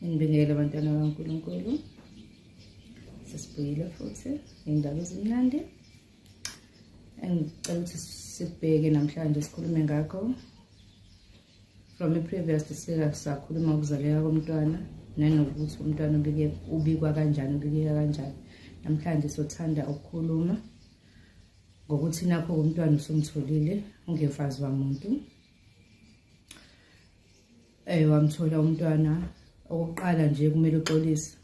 Ngibingelele abantwana bakaNkulunkulu. Sesibuyile futhi ngendaba ezimnandi. Engicela ukuthi sibheke namhlanje sikhulume ngakho. From i-previous sika sakhuluma ngokuzaleka komntwana nanokuthi umntwana ubike ubikwa kanjani, ubikeka kanjani. Namhlanje sothanda ukukhuluma ngokuthi nakho umntwana usumtholile ungemfazi wamuntu. Wamthola umntwana, okokuqala nje kumele uxolise,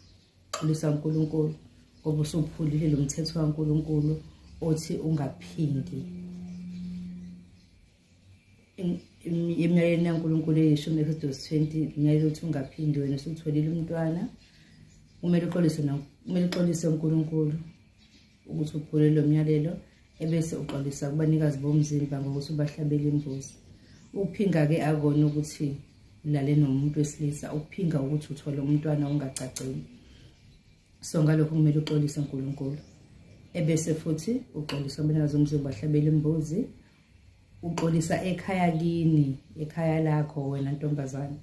xolisa uNkulunkulu ngoba usuphulile lo mthetho kaNkulunkulu othi ungaphingi. Emiyalweni kaNkulunkulu eyishumi, Exodus 20, imiyalelo othi ungaphindi, wena usutholile umntwana, kumele uxolise, kumele uxolise uNkulunkulu ukuthi uphule lo myalelo, ebese uxolisa kubanikazi bomzimba ngokuthi ubahlabele imbuzi. Ukuphinga-ke akona ukuthi ulale nomuntu wesilisa, ukuphinga ukuthi uthole umntwana ungacaceli. So ngalokho kumele uxolise uNkulunkulu, ebese futhi uxolisa kubanikazi bomzimba, ubahlabele imbuzi, uxolisa ekhaya kini, ekhaya lakho wena ntombazane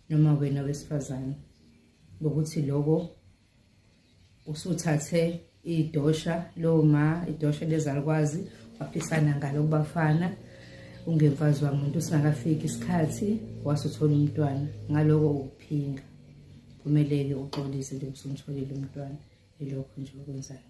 noma wena wesifazane, ngokuthi loko usuthathe idosha loma, idosha lezalukwazi, waphisana ngalo kubafana ungemfazi wamuntu, singakafiki isikhathi wasuthola umntwana. Ngaloko ukuphinga, kumele-ke uxolise nje usumtholile umntwana. Ilokho nje okwenzayo.